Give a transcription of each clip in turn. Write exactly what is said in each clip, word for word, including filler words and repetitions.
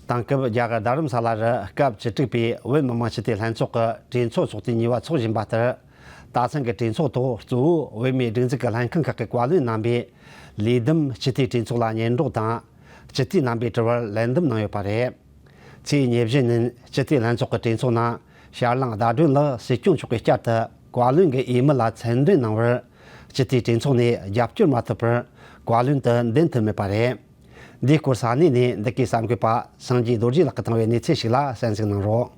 དེང་སྐབས་རྒྱ་གར་རྡ་རམ་ས་ལ་རུ་སྐབས་བཅུ་དྲུག་པའི་བོད་མི་མང་སྤྱི་འཐུས་ལྷན་ཚོགས་ཀྱི་གྲོས་ཚོགས་ཚོགས་དུས་གཉིས་པ་འཚོགས་བཞིན་པ་ལྟར། ད་ཐེངས་ཀྱི་གྲོས་ཚོགས་ཐོག་གཙོ་བོ་བོད་མིའི་སྒྲིག་འཛུགས་ཀྱི་ལྷན་ཁང་ཁག་གི་བཀའ་བློན་རྣམ་པས་ལས་བསྡོམས་སྤྱི་འཐུས་གྲོས་ཚོགས་ལ་སྙན་སྒྲོག་དང་། སྤྱི་འཐུས་རྣམ་པའི་དྲི་བར་ལན་འདེབས་གནང་ཡོད་པ་རེད། ཚེས་ཉེར་བཞི་ཉིན་སྤྱི་འཐུས་ལྷན་ཚོགས་ཀྱི་གྲོས་ཚོགས་ནང་ཤར་གླིང་ཟླ་སྒྲོན་ལགས་སྲིད་སྐྱོང་མཆོག་གིས་བསྐྱར་དུ་བཀའ་བློན་གྱི་འོས་མི་ལ་མཚན་འདོན་གནང་བར་སྤྱི་འཐུས་གྲོས་ཚོགས་ནས་རྒྱབ་སྐྱོར་མ་ཐོབ་པར་བཀའ་བློན་དུ་འདེམས་ཐུབ་མེད་པ་རེད། འདིའི་སྐོར་ས་གནས་ནས་འདི་གའི་གསར་འགོད་པ་སངས་རྒྱས་རྡོ་རྗེ་ལགས་ཀྱིས་བཏང་བའི་གནས་ཚུལ་ཞིག་ལ་གསན་གཟིགས་གནང་རོགས།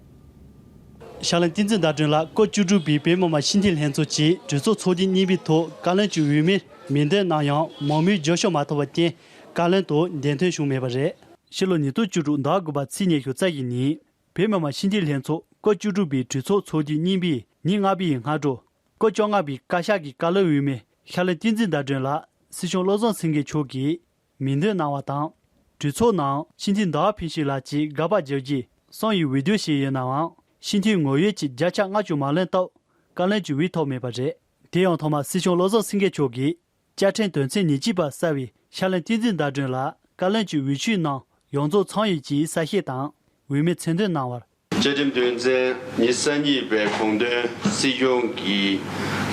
ཤར་གླིང་བསྟན་འཛིན་ཟླ་སྒྲོན་ལགས་སྐབས་བཅུ་དྲུག་པའི་བོད་མི་མང་སྤྱི་འཐུས་ལྷན་ཚོགས་ཀྱི་གྲོས་ཚོགས་ཚོགས་དུས་གཉིས་པའི་ཐོག་བཀའ་བློན་གྱི་འོས་མིར་མིང་འདོན་གནང་ཡང་མང་མོས་རྒྱབ་སྐྱོར་མ་ཐོབ་པར་བརྟེན་བཀའ་བློན་དུ་འདེམས་ཐོན་བྱུང་མེད་པ་རེད། ཕྱི་ལོ་ཉིས་སྟོང་བཅུ་དྲུག་ཟླ་དགུ་པ་ཚེས་ཉི་ཤུ་རྩ་བཞི་ཉིན་བོད་མི་མང་སྤྱི་འཐུས་ལྷན་ཚོགས་སྐབས་བཅུ་དྲུག་པའི་གྲོས་ཚོགས་ཚོགས་དུས་གཉིས་པའི་ཉིན་ལྔ་པའི་སྔ་དྲོ། སྐབས་བཅོ་ལྔ་པའི་བཀའ་ཤག་གི་བཀའ་བློན་འོས་མི་ཤར་གླིང་བསྟན་འཛིན་ཟླ་སྒྲོན་ལགས་སྲིད་སྐྱོང་བློ་བཟང་སེང་གེ་མཆོག་གིས་མིང་འདོན་གནང་བ་དང་། གྲོས་ཚོགས་ནང་སྤྱི་འཐུས་ཟླ་བ་ཕུན་ཚོགས་ལགས་ཀྱིས་དགག་པ་བརྒྱབ་རྗེས་གསང་བའི་འོས་བསྡུ་བྱས་ཡོད་ནའང་སྤྱི་འཐུས་ངོ་ཡོད་ཀྱི་བརྒྱ་ཆ་ལྔ་བཅུ་མ་ལོན་སྟབས་བཀའ་བློན་གྱི་འོས་ཐོབ་མེད་པ་རེད། དེ་ཡང་ཐོག་མར་སྲིད་སྐྱོང་བློ་བཟང་སེང་གེ་མཆོག་གིས་བཅའ་ཁྲིམས་དོན་ཚན་ཉེར་གཅིག་པ་གསར་བའི་ཤར་གླིང་བསྟན་འཛིན་ཟླ་སྒྲོན་ལགས་བཀའ་བློན་གྱི་འོས་ཆོས་ནང་ཡོངས་རྫོགས་ཚང་ཡོད་ཅེས་གསལ་བཤད་དང་འོས་མི་མཚན་འདོན་གནང་བར། བཅའ་ཁྲིམས་དོན་ཚན་ཉེར་གཉིས་པའི་དགོངས་དོན། སྲིད་སྐྱོང་གིས་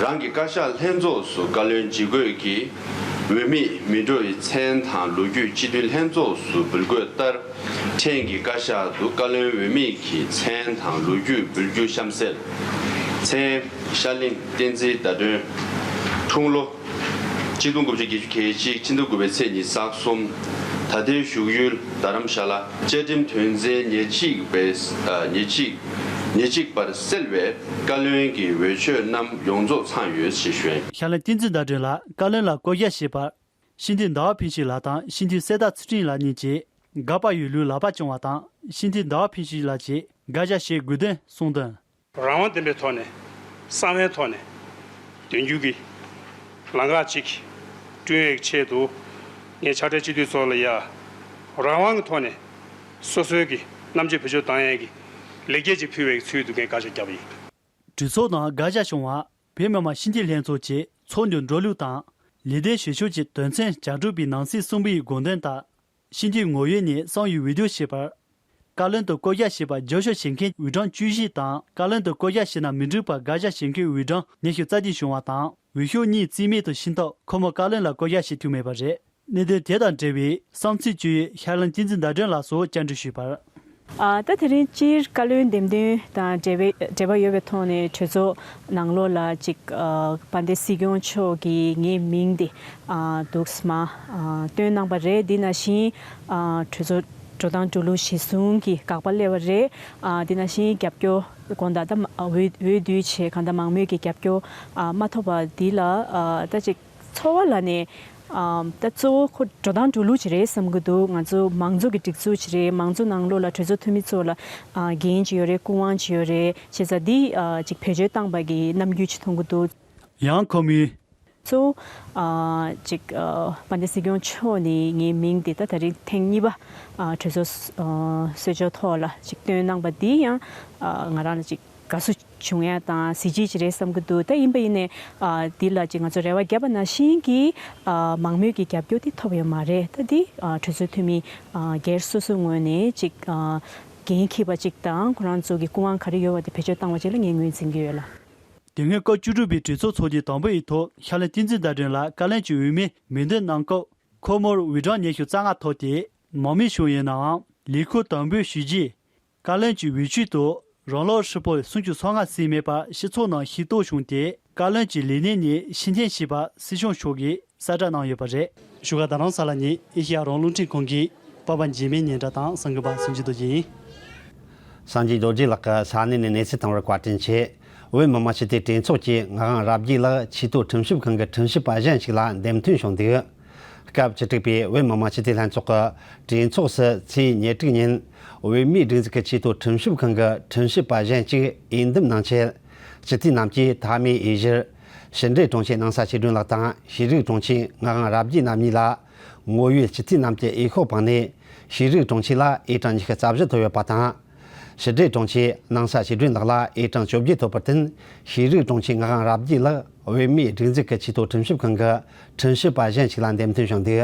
རང་གི་བཀའ་ཤག་ལྷན་ཚོགས་སུ་བཀའ་བློན་ཇི་དགོས་ཀྱི་འོས་མི་མི་འགྲོ་བའི་མཚན་དང་ལོ་རྒྱུས་སྤྱི་འཐུས་ལྷན་ཚོགས་སུ་འབུལ་དགོས་ལྟར། ཕྲན་གྱི་བཀའ་ཤག་ཏུ་བཀའ་བློན་འོས་མི་གི་མཚན་དང་ལོ་རྒྱུས་འབུལ་རྒྱུ་གཤམ་གསལ། མཚན། ཤར་གླིང་བསྟན་འཛིན་ཟླ་སྒྲོན། འཁྲུངས་ལོ། ཆིག་སྟོང་དགུ་བརྒྱ་བརྒྱད་ཅུ་གྱ་གཅིག་ཕྱི་ཟླ་དགུ་པའི་ཚེས་ཉི་ཤུ་རྩ་གསུམ། ད་ལྟའི་བཞུགས་ཡུལ་རྡ་རམ་ཤ་ལ། བཅའ་ཁྲིམས་དོན་ཚན་ཉེར་གཅིག་པའི་ཉེར་གཅིག་ཉེར་གཅིག་པར་གསལ་བའི་བཀའ་བློན་གྱི་འོས་ཆོས་རྣམས་ཡོངས་རྫོགས་ཚང་ཡོད་ཅེས་ཞུ། ཤར་གླིང་བསྟན་འཛིན་ཟླ་སྒྲོན་ལགས་བཀའ་བློན་ལ་བསྐོ་གཞག་བྱས་པར། སྤྱི་འཐུས་ཟླ་བ་ཕུན་ཚོགས་ལགས་དང་སྤྱི་འཐུས་གསེར་རྟ་ཚུལ་ཁྲིམས་ལགས་གཉིས་ཀྱིས་དགག་པ་ཡོད་ལུགས་ལག་པ་བརྐྱངས་པ་དང་སྤྱི་འཐུས་ཟླ་བ་ཕུན་ཚོགས་ལགས་ཀྱིས་དགག་བཞག་བྱེད་དགོས་དོན་གསུངས་དོན། རང་དབང་ལྡན་པའི་ཐོག་ནས་གསང་བའི་ཐོག་ནས་དོན་འཁྱོལ་གྱི་ལམ་ཁ་ཅིག་བསྐྲུན་ཡས་ཀྱི་ཆེད་དུ་ངས་ཕྱག་སྦྲེལ་སྤྱི་འཐུས་ཚོ་ལ་ཡ་རང་དབང་གི་ཐོག་ནས་སོ་སོའི་གི་རྣམ་དཔྱོད་བེད་སྤྱོད་བཏང་ཡས་ཀྱི་ལེགས་སྐྱེས་ཅིག་ཕུལ་བའི་ཚུལ་དུ་ངས་བཀའ་ཤག་བརྒྱབ་པ་ཡིན། གྲོས་ཚོགས་ནང་དགག་བཞག་བྱུང་བ། བོད་མི་མང་སྤྱི་འཐུས་ལྷན་ཚོགས་ཀྱི་ཚོགས་འདུ་འགྲོ་ལུགས་དང་། ལས་དོན་བྱེད་ཕྱོགས་ཀྱི་དོན་ཚན་བརྒྱ་དྲུག་པའི་ནང་གསེས་གསུམ་པའི་དགོངས་དོན་ལྟར། སྤྱི་འཐུས་ངོ་ཡོད་ནས་གསང་བའི་འོས་བསྡུ་བྱས་པར། བཀའ་བློན་དུ་བསྐོ་གཞག་བྱས་པར་རྒྱབ་སྐྱོར་བྱེད་མཁན་འོས་གྲངས་བཅུ་བཞི་དང་། བཀའ་བློན་དུ་བསྐོ་གཞག་བྱས་ན་མི་འགྲིག་པར་དགག་བཞག་བྱེད་མཁན་འོས་གྲངས་ཉི་ཤུ་རྩ་བདུན་བྱུང་བ་དང་། འོས་ཤོག་གཉིས་རྩིས་མེད་དུ་ཕྱིན་སྟབས་ཁོ་མོ་བཀའ་བློན་ལ་བསྐོ་གཞག་བྱེད་ཐུབ་མེད་པ་རེད། གནད་དོན་དེ་དང་འབྲེལ་བའི་བསམ་ཚུལ་བརྗོད་ཡུལ་ཤར་གླིང་བསྟན་འཛིན་ཟླ་སྒྲོན་ལགས་སུ་བཅར་འདྲི་ཞུས་པར། ཨ། ད་དེ་རིང་སྤྱིར་བཀའ་བློན་འདེམས་ཐོན་དང་འབྲེལ་བའི་འབྲེལ་བ་ཡོད་པའི་ཐོག་ནས་གྲོས་ཚོགས་ནང་ལོགས་ལ་ཅིག་ཨ། དཔལ་ལྡན་སྲིད་སྐྱོང་མཆོག་གིས་ངའི་མིང་དེ་ཨ། འདུག་སེ་མར་ཨ། བཏོན་གནང་པ་རེད། འདི་ནང་བཞིན་ཨ། གྲོས་ཚོགས་འགྲོ་སྟངས་འགྲོ་ལུགས་གཞིར་བཟུང་གིས་དགག་པ་སླེབས་པ་རེད། ཨ། འདི་ནང་བཞིན་རྒྱབ་སྐྱོར་དགོངས་དག་ད་མ་འོས་འོས་བསྡུ་བྱས་གང་ལྟར་མང་མོས་ཀྱི་རྒྱབ་སྐྱོར་ཨ། མ་ཐོབ་པ་འདི་ལ་ཨ། ད་ཅིག་ཚོར་བ་ལ་ནས་ཨམ། ད་གཙོ་བོ་ཁོ་འགྲོ་སྟངས་འགྲོ་ལུགས་ཅིག་རེད་བསམ་གྱི་འདུག་ང་ཚོ་མང་གཙོ་གི་སྒྲིག་འཛུགས་ཅིག་རེད། མང་གཙོ་ནང་ལོགས་ལ་གྲོས་ཚོགས་འཐུས་མི་ཚོ་ལ་ཨ། འགན་ཅིག་ཡོད་རེད། སྐུ་དབང་ཅིག་ཡོད་རེད། བྱས་ཙང་འདི་ཨ། ཅིག་བེད་སྤྱོད་བཏང་པ་གི་རྣམ་འགྱུར་ཅིག་མཐོང་གི་འདུག་ཡང་ཁོ་མོས། གཙོ་བོ་ཨ། ཅིག་ཨ། དཔལ་ལྡན་སྲིད་སྐྱོང་མཆོག་ནས་ངའི་མིང་དེ་ད་ད་རིང་ཐེངས་གཉིས་པ་ཨ། གྲོས་ཚོགས་ཨ། གསོལ་ལྕོག་ཐོག་ལ་ཅིག་བཏོན་གནང་པ་འདི་ཡང་ཨ། ང་རང་ལ་ཅིག་དགའ་བསུ་བྱུང་ཡ་དང་གཟི་བརྗིད་ཅིག་རེད་བསམ་གྱི་འདུག་ད་ཡིན་པ་ཡིན་ནའི་ཨ། འདི་ལ་ཅིག་ང་ཚོ་རེ་བ་བརྒྱབ་པ་ནང་བཞིན་གྱི་ཨ། མང་མོས་ཀྱི་རྒྱབ་སྐྱོར་དེ་ཐོབ་ཡོད་མ་རེད། ད་འདི་ཨ། གྲོས་ཚོགས་འཐུས་མི་ཨ། སྒེར་སོ་སོའི་ངོས་ནས་ཅིག་ཨ། འགན་འཁྱེར་པ་ཅིག་དང་ཁོ་རང་ཚོ་གི་སྐུ་དབང་ག་རེ་ཡོད་པ་དེ་བེད་སྤྱོད་བཏང་བ་ཅིག་ལ་ངས་ངོས་འཛིན་གྱི་ཡོད་ལ། དེ་སྔོན་སྐབས་བཅུ་དྲུག་པའི་གྲོས་ཚོགས་ཚོགས་དུས་དང་པོ་ཡི་ཐོག་ཤར་གླིང་བསྟན་འཛིན་ཟླ་སྒྲོན་ལགས་བཀའ་བློན་གྱི་འོས་མིར་མིང་འདོན་གནང་སྐབས། ཁོ་མོར་འོས་གྲངས་ཉི་ཤུ་རྩ་ལྔ་ཐོབ་སྟེ་མང་མོས་བྱུང་ཡོད་ནའང་ལས་ཁུར་དང་པོའི་ཞུས་རྗེས། བཀའ་བློན་གྱི་འོས་ཆོས་དུ་རང་ལོ་ཧྲིལ་པོ་སུམ་ཅུ་སོ་ལྔ་ཟིན་མེད་པ་སྤྱི་ཚོགས་ནང་ཤེས་རྟོགས་བྱུང་སྟེ། བཀའ་བློན་གྱི་ལས་གནས་ནས་ཕྱིར་འཐེན་བྱས་པ་སྲིད་སྐྱོང་མཆོག་གིས་གསལ་བསྒྲགས་གནང་ཡོད་པ་རེད། བཞུགས་སྒར་རྡ་རམ་ས་ལ་ནས་ཨེ་ཤེ་ཡ་རང་དབང་རླུང་འཕྲིན་ཁང་གི་པ་པ་འཇིགས་མེད་སྙན་གྲགས་དང་གསར་འགོད་པ་སུམ་ཅུ་རྡོ་རྗེ་ཡིན། སངས་རྒྱས་རྡོ་རྗེ་ལགས་ཀྱིས་ས་གནས་ནས་གནས་ཚུལ་བཏང་བར་བཀའ་དྲིན་ཆེ། བོད་མི་མང་སྤྱི་འཐུས་གྲོས་ཚོགས་ཀྱིས་ངག་དབང་རབ་རྒྱས་ལགས་ཆེས་མཐོའི་ཁྲིམས་ཞིབ་ཁང་གི་ཁྲིམས་ཞིབ་པ་གཞན་ཞིག་ལ་འདེམས་ཐོན་བྱུང་འདུག་སྐབས་བཅུ་དྲུག་པའི་བོད་མི་མང་སྤྱི་འཐུས་ལྷན་ཚོགས་ཀྱི་གྲོས་ཚོགས་སུ་ཚེས་ཉེར་དྲུག་ཉིན་བོད་མིའི་སྒྲིག་འཛུགས་ཀྱི་ཆེས་མཐོའི་ཁྲིམས་ཞིབ་ཁང་གི་ཁྲིམས་ཞིབ་པ་གཞན་གཅིག་འོས་འདེམས་གནང་ཆེད། སྤྱི་འཐུས་རྣམས་ཀྱིས་མཐའ་མའི་འོས་གཞིར་ཕྱི་འབྲེལ་དྲུང་ཆེ་སྣང་ས་ཆོས་སྒྲོན་ལགས་དང་ཤེས་རིག་དྲུང་ཆེ་ངག་དབང་རབ་རྒྱས་རྣམ་གཉིས་ལ་ངོ་ཡོད་སྤྱི་འཐུས་རྣམས་ཀྱི་འོས་ཤོག་སྤངས་ནས་ཤེས་རིག་དྲུང་ཆེ་ལ་འོས་གྲངས་ཉི་ཤུ་རྩ་བཞི་ཐོབ་ཡོད་པ་དང་། ཕྱི་འབྲེལ་དྲུང་ཆེ་སྣང་ས་ཆོས་སྒྲོན་ལགས་ལ་འོས་གྲངས་བཅོ་བརྒྱད་ཐོབ་པར་བརྟེན། ཤེས་རིག་དྲུང་ཆེ་ངག་དབང་རབ་རྒྱས་ལགས་བོད་མིའི་སྒྲིག་འཛུགས་ཀྱི་ཆེས་མཐོའི་ཁྲིམས་ཞིབ་ཁང་གི་ཁྲིམས་ཞིབ་པ་གཞན་ཞིག་ལ་འདེམས་ཐོན་བྱུང་འདུག་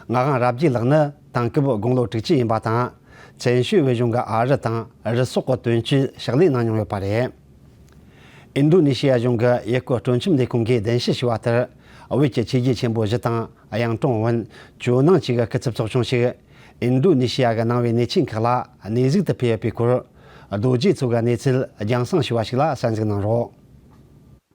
ངག་དབང་རབ་རྒྱས་ལགས་ནི་དེང་སྐབས་དགུང་ལོ་དྲུག་ཅུ་ཡིན་པ་དང་། བཙན་བྱོལ་བོད་གཞུང་གི་ཨ་རི་དང་རི་སོག་གི་དོན་གཅོད་ཕྱག་ལས་གནང་མྱོང་ཡོད་པ་རེད། ཨིན་རྡུ་ནི་ཤི་ཡ་གཞུང་གི་ཡུལ་སྐོར་སྤྲོ་འཆམ་ལས་ཁུངས་ཀྱིས་གདན་ཞུ་ཞུས་པ་ལྟར། བོད་ཀྱི་ཆོས་བརྒྱུད་ཆེན་པོ་བཞི་དང་གཡུང་དྲུང་བོན་ཇོ་ནང་བཅས་ཀྱི་སྐུ་ཚབ་ཚོགས་ཆུང་ཞིག་ཨིན་རྡུ་ནི་ཤི་ཡ་གི་ནང་པའི་གནས་ཆེན་ཁག་ལ་གནས་གཟིགས་དུ་ཕེབས་ཡོད་པའི་སྐོར། རྡོ་རྗེ་མཚོ་གི་གནས་ཚུལ་རྒྱང་སྲིང་ཞུས་པ་ཞིག་ལ་གསན་གཟིགས་གནང་རོགས།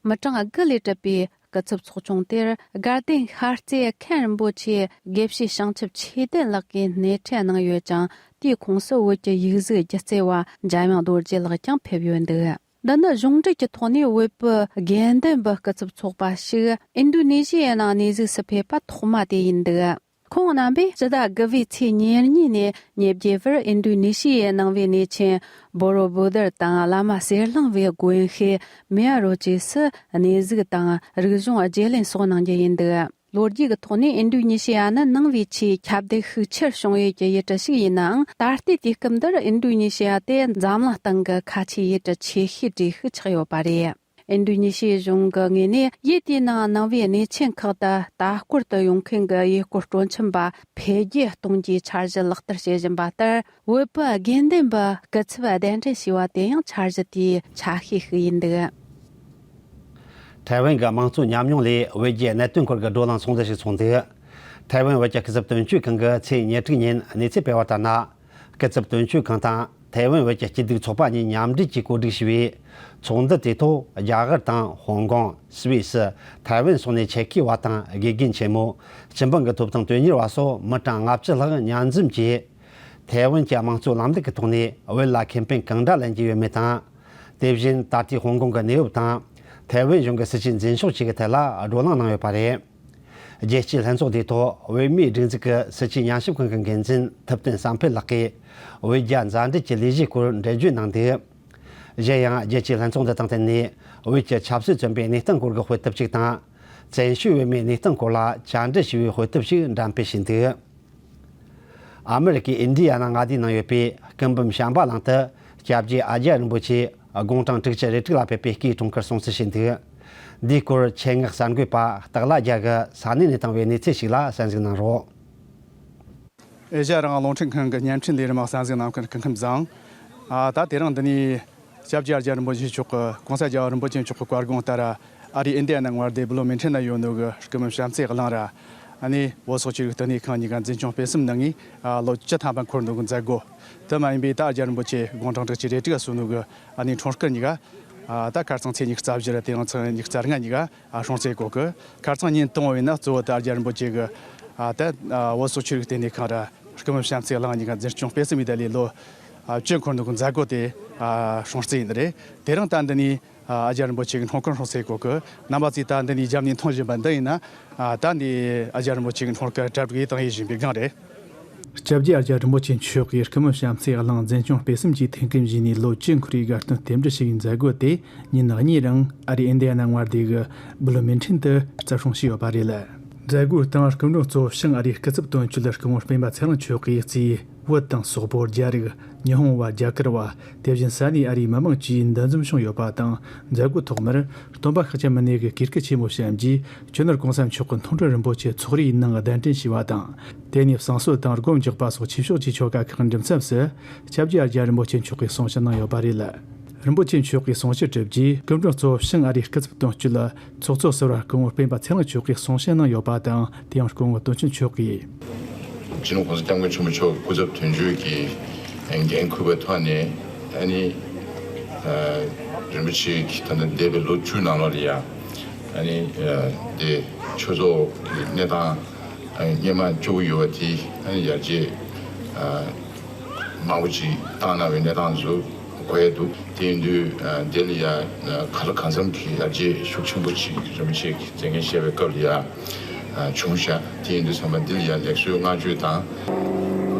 མི་གྲངས་དགུ་ལས་གྲུབ་པའི་སྐུ་ཚབ་ཚོགས་ཆུང་དེར་དགའ་ལྡན་ཤར་རྩེ་མཁན་རིན་པོ་ཆེ་དགེ་བཤེས་བྱང་ཆུབ་ཆོས་ལྡན་ལགས་ཀྱིས་སྣེ་ཁྲིད་གནང་ཡོད་ཅིང་། དེའི་ཁོངས་སུ་བོད་ཀྱི་ཡིག་གཟུགས་སྒྱུ་རྩལ་བ་འཇམ་དབྱངས་རྡོ་རྗེ་ལགས་ཀྱང་ཕེབས་ཡོད་འདུག། འདི་ནི་གཞུང་འབྲེལ་གྱི་ཐོག་ནས་བོད་པའི་དགེ་འདུན་པའི་སྐུ་ཚབ་ཚོགས་པ་ཞིག་ཨིན་རྡུ་ནི་ཤི་ཡའི་ནང་གནས་གཟིགས་སུ་ཕེབས་པ་ཐོག་མ་དེ་ཡིན་འདུག། ཁོང་རྣམ་པས་ཕྱི་ཟླ་དགུ་པའི་ཚེས་ཉེར་གཉིས་ནས་ཉེར་བརྒྱད་བར་ཨིན་རྡུ་ནི་ཤི་ཡའི་ནང་པའི་གནས་ཆེན་བོ་རོ་བུ་དར་དང་བླ་མ་གསེར་གླིང་བའི་དགོན་ཤེད་མེ་ཡ་རོ་བཅས་སུ་གནས་གཟིགས་དང་རིག་གཞུང་བརྗེ་ལེན་སོགས་གནང་རྒྱུ་ཡིན་འདུག། ལོ་རྒྱུས་ཀྱི་ཐོག་ནས་ཨིན་རྡུ་ནི་ཤི་ཡ་ནི་ནང་པའི་ཆེས་ཁྱབ་གདལ་ཤུགས་ཆེར་བྱུང་ཡོད་ཀྱི་ཡུལ་གྲུ་ཞིག་ཡིན་ནའང་། ད་ལྟའི་དུས་སྐབས་འདིར་ཨིན་རྡུ་ནི་ཤི་ཡ་དེ་འཛམ་གླིང་སྟེང་གི་ཁ་ཆེའི་ཡུལ་གྲུ་ཆེ་ཤོས་གྲས་ཤིག་ཆགས་ཡོད་པ་རེད། ཨིན་རྡུ་ནི་ཤི་ཡའི་གཞུང་གི་ངོས་ནས་ཡུལ་དེའི་ནང་ནང་པའི་གནས་ཆེན་ཁག་ཏུ་ལྟ་སྐོར་དུ་ཡོང་མཁན་གྱི་ཡུལ་སྐོར་སྤྲོ་འཆམ་པ་འཕེལ་རྒྱས་གཏོང་རྒྱུའི་འཆར་གཞི་ལག་བསྟར་བྱེད་བཞིན་པ་ལྟར། བོད་པའི་དགེ་འདུན་པའི་སྐུ་ཚབ་གདན་འདྲེན་བྱས་པ་དེ་ཡང་འཆར་གཞི་དེའི་ཆ་ཤས་ཤིག་ཡིན་འདུག། ཐའེ་ཝན་གྱི་དམངས་གཙོ་ཉམས་མྱོང་ལས་བོད་རྒྱའི་གནད་དོན་སྐོར་གྱི་བགྲོ་གླེང་ཚོགས་འདུ་ཞིག་ཚོགས་འདུག། ཐའེ་ཝན་བོད་ཀྱི་སྐུ་ཚབ་དོན་གཅོད་ཁང་གིས་ཚེས་ཉེར་དྲུག་ཉིན་གནས་ཚུལ་སྤེལ་བ་ལྟར་ན། སྐུ་ཚབ་དོན་གཅོད་ཁང་དང་ཐའེ་ཝན་བོད་ཀྱི་སྐྱིད་སྡུག་ཚོགས་པ་གཉིས་མཉམ་འབྲེལ་གྱིས་གོ་སྒྲིག་ཞུས་པའི་ཚོགས་འདུ་དེ་ཐོག་རྒྱ་གར་དང་ཧོང་ཀོང་། སུད་སི། ཐའེ་ཝན་སོགས་ནས་ཆེད་མཁས་པ་དང་དགེ་རྒན་ཆེན་མོ། སྤྱི་འབངས་ཀྱི་ཐོབ་ཐང་དོན་གཉེར་བ་སོགས་མི་གྲངས་ལྔ་བཅུ་ལྷག་མཉམ་འཛོམས་ཀྱིས། ཐའེ་ཝན་གྱི་དམངས་གཙོའི་ལམ་ལུགས་ཀྱི་ཐོག་ནས་བོད་ལ་ཁེ་ཕན་གང་འདྲ་ལེན་གྱི་ཡོད་མེད་དང་། དེ་བཞིན་ད་ལྟའི་ཧོང་ཀོང་གི་གནས་བབ་དང་། ཐའེ་ཝན་གཞུང་གི་སྲིད་བྱུས་འཛིན་ཕྱོགས་བཅས་ཀྱི་ཐད་ལ་བགྲོ་གླེང་གནང་ཡོད་པ་རེད། རྒྱལ་སྤྱིའི་ལྷན་ཚོགས་དེའི་ཐོག་བོད་མིའི་སྒྲིག་འཛུགས་ཀྱི་སྲིད་བྱུས་ཉམས་ཞིབ་ཁང་གི་འགན་འཛིན་ཐུབ་བསྟན་བསམ་འཕེལ་ལགས་ཀྱིས་བོད་རྒྱ་མཛའ་འབྲེལ་གྱི་ལས་གཞིའི་སྐོར་འགྲེལ་བརྗོད་གནང་འདུག། གཞན་ཡང་རྒྱལ་སྤྱིའི་ལྷན་ཚོགས་འདི་དང་བསྟུན་ནས་བོད་ཀྱི་ཆབ་སྲིད་བཙོན་པའི་གནས་སྟངས་སྐོར་གྱི་དཔེ་དེབ་ཅིག་དང་། བཙན་བྱོལ་བོད་མིའི་གནས་སྟངས་སྐོར་ལ་བཅར་འདྲི་ཞུ་བའི་དཔེ་དེབ་ཞིག་འགྲེམས་སྤེལ་བྱས་འདུག། ཨ་མེ་རི་ཀའི་ཨིན་ཌི་ཡ་ན་མངའ་སྡེའི་ནང་ཡོད་པའི་སྐུ་འབུམ་བྱམས་པ་གླིང་དུ་སྐྱབས་རྗེ་ཨ་ཙརྱ་རིན་པོ་ཆེ་དགུང་གྲངས་དྲུག་ཅུ་རེ་དྲུག་ལ་ཕེབས་པའི་སྐུའི་འཁྲུངས་སྐར་སྲུང་བརྩི་བྱས་འདུག། འདིའི་སྐོར་ཆེད་མངགས་གསར་འགོད་པ་སྟག་ལྷ་རྒྱལ་གྱིས་ས་གནས་ནས་བཏང་བའི་གནས་ཚུལ་ཞིག་ལ་གསན་གཟིགས་གནང་རོགས། ཨེ་ཤ་ཡ་རང་དབང་རླུང་འཕྲིན་ཁང་གི་བརྙན་འཕྲིན་ལས་རིམ་གསན་གཟིགས་གནང་མཁན་སྐུ་ཁམས་བཟང་། ཨ། ད་དེ་རིང་འདི་ནས་སྐྱབས་རྗེ་ཨ་ཙརྱ་རིན་པོ་ཆེ་མཆོག་གི་གོང་ས་རྒྱལ་བ་རིན་པོ་ཆེ་མཆོག་གི་བཀའ་དགོངས་ལྟར་ཨ་རིའི་ཨིན་ཌི་ཡ་ན་མངའ་སྡེ་བྷི་ལོ་མིན་ཊོན་ན་ཡོད་ནོ་གི་སྐུ་འབུམ་བྱམས་བརྩེ་གླིང་ར་ཨ་ནི་བོད་སོག་ཆོས་རིག་བསྟི་གནས་ཁང་གཉིས་ཀ་འཛིན་སྐྱོང་སྤེལ་གསུམ་གནང་ངས་ཨ་ལོ་བཅུ་ཐམ་པ་འཁོར་འདུག་གི་མཛད་སྒོ། དེ་མ་ཡིན་པའི་ད་ཨ་ཙརྱ་རིན་པོ་ཆེ་དགུང་གྲངས་དྲུག་ཅུ་རེ་དྲུག་གསོན་ནོ་གི་ཨ་ནི་འཁྲུངས་སྐར་གཉིས་ཀ་ཨ་ད་ཁ་རྩང་ཚེས་ཉི་ཤུ་རྩ་བཞི་ར་དེ་རིང་ཚེས་ཉི་ཤུ་རྩ་ལྔ་གཉིས་ཀ་ཨ་སྲུང་བརྩི་གོ་གི། ཁ་རྩང་ཉིན་དང་པོ་ཡིན་ན་གཙོ་བོ་ད་ཨ་ཙརྱ་རིན་པོ་ཆེ་གི་ཨ་ད་ཨ་བོད་སོག་ཆོས་རིག་བསྟི་གནས་ཁང་ར་སྐུ་འབུམ་བྱམས་བརྩེ་གླིང་གཉིས་ཀ་འཛིན་སྐྱོང་སྤེལ་གསུམ་ཡིན་ད་ལས་ལོ་ཨ་བཅུ་འཁོར་འདུག་གི་མཛད་སྒོ་དེ་ཨ་སྲུང་བརྩི་ཡིན་ནི་རེད། དེ་རིང་ད་འདི་ནས་ཨ་ཨ་ཙརྱ་རིན་པོ་ཆེ་གི་འཁྲུངས་སྐར་སྲུང་བརྩི་གོ་གི། རྣམ་པ་ཚོས་ད་འདི་ནས་རྒྱབ་ནས་མཐོང་བཞིན་པ་འདི་ཡིན་ན། ཨ་ད་འདི་ཨ་ཙརྱ་རིན་པོ་ཆེ་གི་འཁྲུངས་སྐར་གྲ་སྒྲིག་བཏང་ཡས་བཞིན་པའི་སྒང་རེད། སྐྱབས་རྗེ་ཨ་ཙརྱ་རིན་པོ་ཆེ་མཆོག་གིས་སྐུ་འབུམ་བྱམས་བརྩེ་གླིང་འཛིན་སྐྱོང་སྤེལ་གསུམ་གྱི་ཐེངས་དགུ་པའི་ལོ་བཅུ་འཁོར་བའི་དགའ་སྟོན་རྟེན་འབྲེལ་ཞུ་བའི་མཛད་སྒོ་དེ་ཉིན་གཉིས་རིང་ཨ་རིའི་ཨིན་ཌི་ཡ་ན་མངའ་སྡེ་གི་བྷི་ལོ་མིན་ཊོན་དུ་རྩིས་སྲུང་བྱས་ཡོད་པ་རེད། མཛད་སྒོའི་སྟེང་སྐུ་མགྲོན་གཙོ་བོ་བྱང་ཨ་རིའི་སྐུ་ཚབ་དོན་གཅོད་སྐུ་ངོ་སྤེན་པ་ཚེ་རིང་མཆོག་གིས་གཙོས་བོད་དང་སོག་པོ། རྒྱ་རིགས། ཉི་ཧོང་བ། རྒྱ་གར་བ། དེ་བཞིན་ས་གནས་ཨ་རིའི་མི་མང་བཅས་འདུ་འཛོམས་བྱུང་ཡོད་པ་དང་། མཛད་སྒོའི་ཐོག་མར་སྟོན་པ་ཤཱཀྱ་མུ་ནེ་གི་གུས་སྐུ་ཆེན་མོ་བཤམས་རྗེས། སྤྱི་ནོར་གོང་ས་མཆོག་གི་མཐོང་གྲོལ་རིན་པོ་ཆེ་ཚོགས་རའི་ནང་གདན་འདྲེན་ཞུས་པ་དང་། དེ་ནས་བསང་གསོལ་དང་སྒོམ་རྒྱག་པ་སོགས་ཆོས་ཕྱོགས་ཀྱི་ཆོ་ག་ཁག་གི་འགྲིམ་མཚམས་སུ། སྐྱབས་རྗེ་ཨ་ཙརྱ་རིན་པོ་ཆེ་མཆོག་གིས་གསུང་བཤད་གནང་ཡོད་པ་རེད། རིན་པོ་ཆེ་མཆོག་གིས་གསུང་བཤད་གྲུབ་རྗེས། སྐུ་མགྲོན་གཙོ་བོ་བྱང་ཨ་རིའི་སྐུ་ཚབ་དོན་གཅོད་ཚོགས་གཙོ་ཟུར་པ་སྐུ་ངོ་སྤེན་པ་ཚེ་རིང་མཆོག་གིས་གསུང་བཤད་གནང་ཡོད་པ་དང་། དེ་ཡང་སྐུ་ངོ་དོན་གཅོད་མཆོག་གིས། སྤྱི་ནོར་༸གོང་ས་༸སྐྱབས་མགོན་ཆེན་པོ་མཆོག་སྐུ་ཚབ་དོན་གཅོད་ཀྱི་འགན་འཁུར་བའི་ཐོག་ནས། ཨ་ནི་ཨ་རིན་པོ་ཆེ་གིས་ད་ལྟ་འདས་པའི་ལོ་བཅུ་ནང་ལོགས་ལ་ཡ། ཨ་ནི་ཨ་དེ་ཆོས་ཚོགས་ཀྱི་གནས་སྟངས་ཨ་སྔོན་མ་སྐྱོ་པོ་ཡོད་པ་དེ། ཨ་ནི་ཡར་རྒྱས་ཨ་མང་པོ་ཅིག་བཏང་གནང་བའི་གནས་སྟངས་ཚོ་གོ་ཡས་འདུག། དེ་ཡིན་དུས་ཨ་དེ་ལ་ཡ་གང་ལ་གང་འཚམ་གྱི་ཡར་རྒྱས་ཤུགས་ཆེན་པོ་ཅིག་རིན་པོ་ཆེ་གིས་མཛད་འགན་བཞེས་པའི་སྐབས་ལ་ཡ་ཨ་བྱུང་ཤག། དེ་ཡིན་དུས་ཙམ་པ་འདི་ལ་ཡ་ལེགས་གསོལ་བསྔགས་བརྗོད་དང་།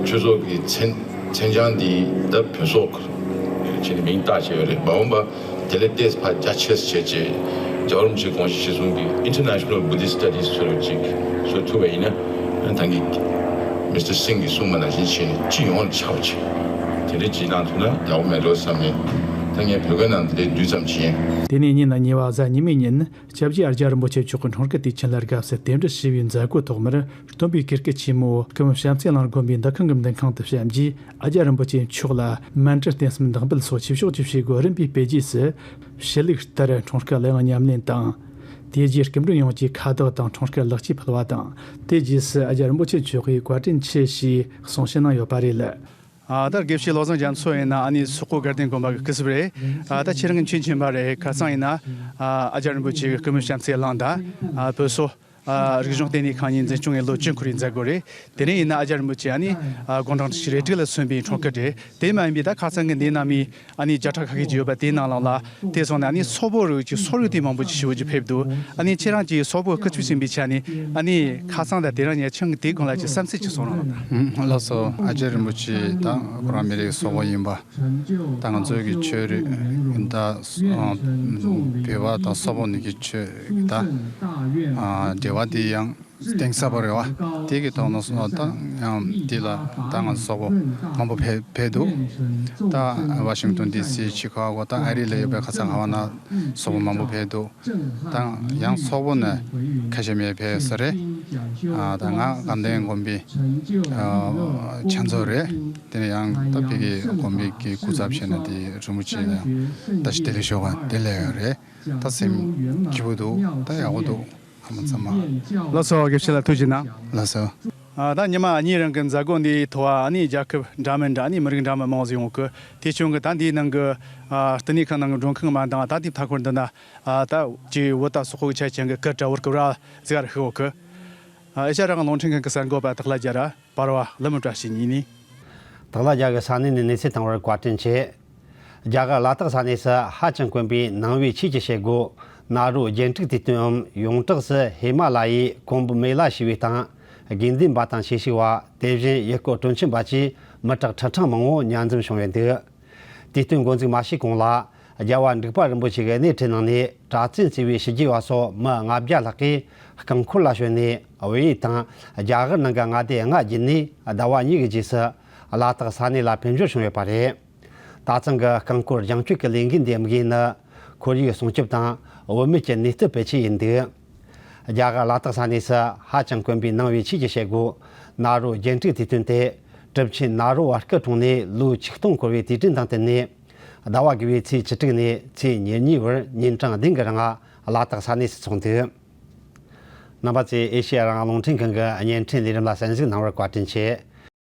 ཆོས་ཚོགས་ཀྱི་མཚན་མཚན་བྱང་འདི་ད་བོད་སོག་ཅེས་ནས་མིང་བཏགས་བྱས་ཡོད་རེད། མ་འོངས་པ་དེ་ལས་ཏོག་ཙམ་ཕར་རྒྱ་ཆེ་ཙམ་བྱས་རྗེས། རྒྱལ་བ་རིན་པོ་ཆེའི་དགོངས་གཞི་གཞིར་བཟུང་གི་International Buddhist Studies ཟེར་བ་ཅིག་བཟོ་ཐུབ་པ་ཡིན་ན། ད་གིན་མི་སི་ཊར་སིང་གིས་གསུངས་པ་ནང་བཞིན་བྱས་ནས་སྤྱི་ཡོངས་ལ་ཆགས་པ་བྱས། དེ་འདྲ་ཅིག་གནང་ཐུབ་ན་ཡག་པོ་མེད་འགྲོ་བསམ་ནས། ད་ངས་བོད་སྐད་ནང་དེ་འདྲའི་བསྡུས་ཙམ་བྱས། དེ་ནས་ཉིན་གཉིས་པ་གཟའ་ཉི་མའི་ཉིན། སྐྱབས་རྗེ་ཨ་ཅཱརྱ་རིན་པོ་ཆེ་མཆོག་གི་འཁྲུངས་སྐར་དུས་ཆེན་ལ་དགའ་བསུ་རྟེན་འབྲེལ་ཞུ་བའི་མཛད་སྒོ་ཐོག་མར། སྟོན་པའི་གུས་སྐུ་ཆེན་མོ་སྐུ་ངོ་བྱམས་བརྩེ་གླིང་དགོན་པའི་འདུ་ཁང་གི་འདུ་ཁང་དུ་བཤམས་རྗེས། ཨ་ཅཱརྱ་རིན་པོ་ཆེ་མཆོག་ལ་མཎྜལ་རྟེན་གསུམ་འདེགས་འབུལ་སོགས་ཆོས་ཕྱོགས་ཀྱི་བྱེད་སྒོ་རིམ་པས་སྤེལ་རྗེས་སུ། ཞུ་ལུགས་ལྟར་འཁྲུངས་སྐར་གླུ་དབྱངས་ཉམས་ལེན་དང་། དེ་རྗེས་སྐུ་མགྲོན་ཡོངས་ཀྱིས་ཁ་བཏགས་དང་འཁྲུངས་སྐར་ལེགས་སྐྱེས་ཕུལ་བ་དང་། དེ་རྗེས་སུ་ཨ་ཅཱརྱ་རིན་པོ་ཆེ་མཆོག་གིས་བཀའ་དྲིན་ཆེ་ཞེས་གསུང་བཤད་གནང་ཡོད་པ་རེད། ཨ། ད་དགེ་བཤེས་བློ་བཟང་རྒྱ་མཚོ་ཡིན་ན་ཨ་ནི་སོག་པོ་དགའ་ལྡན་དགོན་པ་གི་སྐུ་ཚབ་རེད། ཨ། ད་ཁྱེད་རང་གི་མཁྱེན་མཁྱེན་པ་རེད། ཁ་སང་ཡིན་ན། ཨ། ཨ་ཅཱརྱ་རིན་པོ་ཆེ་གི་སྐུ་མོ་བྱམས་བརྩེ་གླིང་དང་། ཨ། བོད་སོག་ཨ། རིག་གཞུང་ལྟེ་གནས་ཁང་གཉིས་འཛིན་སྐྱོང་གི་ལོ་བཅུ་འཁོར་བའི་མཛད་སྒོ་རེད། དེ་ནས་ཡིན་ན་ཨ་ཅཱརྱ་རིན་པོ་ཆེ་ཨ་ནི། ཨ། དགུང་གྲངས་བཞི་བཅུ་ཞེ་དྲུག་ལ་སོན་པའི་འཁྲུངས་སྐར་རེད། དེ་མ་ཡིན་པའི་ད་ཁ་སང་གི་འདི་ནང་མི་ཨ་ནི་བརྒྱ་ཕྲག་ཁ་ཤས་ཅིག་ཡོད་པ་དེའི་ནང་ལོགས་ལ་དེ་སོང་ནས་ཨ་ནི་སོག་པོ་རིགས་ཀྱི་སོག་ཡུལ་དེ་མང་པོ་ཅིག་ཞེ་པོ་ཅིག་ཕེབས་འདུག་ཨ་ནི་ཁྱེད་རང་གིས་སོག་པོ་སྐུ་ཚབ་ཡིན་པའི་ཆ་ནས་ཨ་ནི་ཁ་སང་དང་དེ་རིང་ཉེ་ཆར་གྱི་དེའི་སྐོར་ལ་ཅིག་བསམ་ཚུལ་ཅིག་གསུང་རོགས་གནང་། ལགས་སོ། ཨ་ཅཱརྱ་རིན་པོ་ཆེ་ད་ཁོ་རང་མི་རིགས་སོག་པོ་ཡིན་པ། ད་ང་ཚོའི་གི་ཆོས་རིག་ད་བོད་པ་དང་སོག་པོ་གཉིས་ཀྱི་ཆོས་རིག་ད་འབྲེལ་བ་དེ་ཡང་གཏིང་ཟབ་པོ་རེད་བ། དེ་གི་ཐོག་ནས་སོ་ད་ཡང་འདི་ལ་ད་ང་ཚོ་སོག་པོ་མང་པོ་ཕེབས་ཕེབས་འདུག་ད་ཝ་ཤིང་ཏོན་ཌི་སི་ཆི་ཁ་གོ་ད་ཨ་རི་ལ་ཡོད་པའི་ཁ་སང་ཧ་ཝ་ན་སོག་པོ་མང་པོ་ཕེབས་འདུག་ད་ཡང་སོག་པོ་ནས་ཁ་ཤས་མེད་ཕེབས་ས་རེད། ཨ། ད་ང་དགའ་ལྡན་དགོན་པའི་ཨ་ཕྱག་མཛོད་རེད། དེ་ནས་ཡང་ད་ཕ་གི་དགོན་པའི་གི་སྐུ་ཚབ་བྱས་ནས་དེ་རིན་པོ་ཆེ་ལ་ད་ཞུ་བདེ་ལེགས་ཞུ་བ་དེ་ལས་ཡོད་རེད། ད་སེམས་སྐྱིད་པོ་འདུག་ད་ཡག་པོ་འདུག་ཨ་མ་ཚང་མ། ལགས་སོ། དགེ་བཤེས་ལགས་ཐུགས་རྗེ་གནང་། ལགས་སོ། ཨ། ད་ཉི་མ་གཉིས་རིང་གི་མཛད་སྒོ་འདིའི་ཐོག་ཨ་ནི་རྒྱལ་ཁབ་འདྲ་མིན་འདྲ་ཨ་ནི་མི་རིགས་འདྲ་མིན་མང་ཟིག་ཡོང་གི། དེ་བྱུང་གི་ད་འདིའི་ནང་གི་ཨ་ལྟེ་གནས་ཁང་ནང་གི་མགྲོན་ཁང་མ་འདང་ད་དེ་མཐའ་འཁོར་འདི་ན་ཨ་ད་ཅིག་བོད་དང་སོག་པོ་གི་ཆ་རྐྱེན་གི་སྐད་སྒྲ་བོར་སྐབས་ར་ཟིག་ར་ཤི་འོ་གི། ཨ། ཨེ་ཤ་ཡ་རང་དབང་རླུང་འཕྲིན་ཁང་གི་གསར་འགོད་པ་དག་ལ་རྒྱ་ར་བར་བ་ལི་མི་བཀྲ་ཤིས་གཉིས་ནས། དག་ལ་རྒྱ་གི་ས་གནས་ནས་གནས་ཚུལ་བཏང་བར་བཀའ་དྲིན་ཆེ། རྒྱ་གར་ལ་དྭགས་ས་གནས་སུ་ཧ་ཅང་དཀོན་པའི་ནང་པའི་ཆོས་ཀྱི་བྱེད་སྒོ་ན་རོ་རྒྱན་དྲུག་དུས་སྟོན་འམ་ཡོངས་གྲགས་སུ་ཧི་མ་ལ་ཡའི་ཀོམ་བྷ་མེ་ལ་ཞེས་པའི་སྟེང་། དགེ་འདུན་པ་དང་ཆོས་ཞུགས་པ་དེ་བཞིན་ཡུལ་སྐོར་དྲུང་ཆེན་པ་བཅས་མི་དྲག་ཁྲི་ཕྲེང་མང་པོ་མཉམ་འཛོམས་བྱུང་ཡོད་འདུག་དུས་སྟོན་འགོ་འཛུགས་མ་བྱས་གོང་ལ། རྒྱལ་བ་འབྲུག་པ་རིན་པོ་ཆེ་གི་གནས་ཁྲི་ནང་ནས་གྲྭ་བཙུན་བརྩེ་བའི་ཞི་རྒྱས་པ་སོགས་མི་ལྔ་བརྒྱ་ལྷག་གིས་རྐང་འཁོར་ལ་ཞོན་ནས་བོད་ཡིག་དང་རྒྱ་གར་ནང་གི་མངའ་སྡེ་ལྔ་བརྒྱུད་ནས་ཟླ་བ་གཉིས་ཀྱི་རྗེས་སུ་ལ་དྭགས་ས་གནས་ལ་ཕེབས་འབྱོར་བྱུང་ཡོད་པ་རེད། ད་ཐེངས་ཀྱི་རྐང་འཁོར་རྒྱང་སྐྱོད་ཀྱི་ལས་འགུལ་འདིའི་དམིགས་ཡུལ་ནི་ཁོར་ཡུག་སྲུང་སྐྱོབ་དང་བུད་མེད་ཀྱི་ནུས་སྟོབས་སྤེལ་ཆེད་ཡིན་འདུག་རྒྱ་གར་ལ་དྭགས་ས་གནས་སུ་ཧ་ཅང་དཀོན་པའི་ནང་པའི་ཆོས་ཀྱི་བྱེད་སྒོ་ན་རོ་རྒྱན་དྲུག་དུས་སྟོན་དེ་གྲུབ་ཆེན་ན་རོ་བ་སྐུ་འཁྲུངས་ནས་ལོ་ཆིག་སྟོང་འཁོར་བའི་དུས་དྲན་དང་བསྟུན་ནས། ཟླ་བ་དགུ་པའི་ཚེས་བཅུ་དྲུག་ནས་ཚེས་ཉེར་གཉིས་བར་ཉིན་གྲངས་བདུན་གྱི་རིང་ལ་དྭགས་ས་གནས་སུ་འཚོགས་འདུག་རྣམ་པ་ཚོས་ཨེ་ཤེ་ཡ་རང་དབང་རླུང་འཕྲིན་ཁང་གི་བརྙན་འཕྲིན་ལས་རིམ་ལ་གསན་གཟིགས་གནང་བར་བཀའ་དྲིན་ཆེ།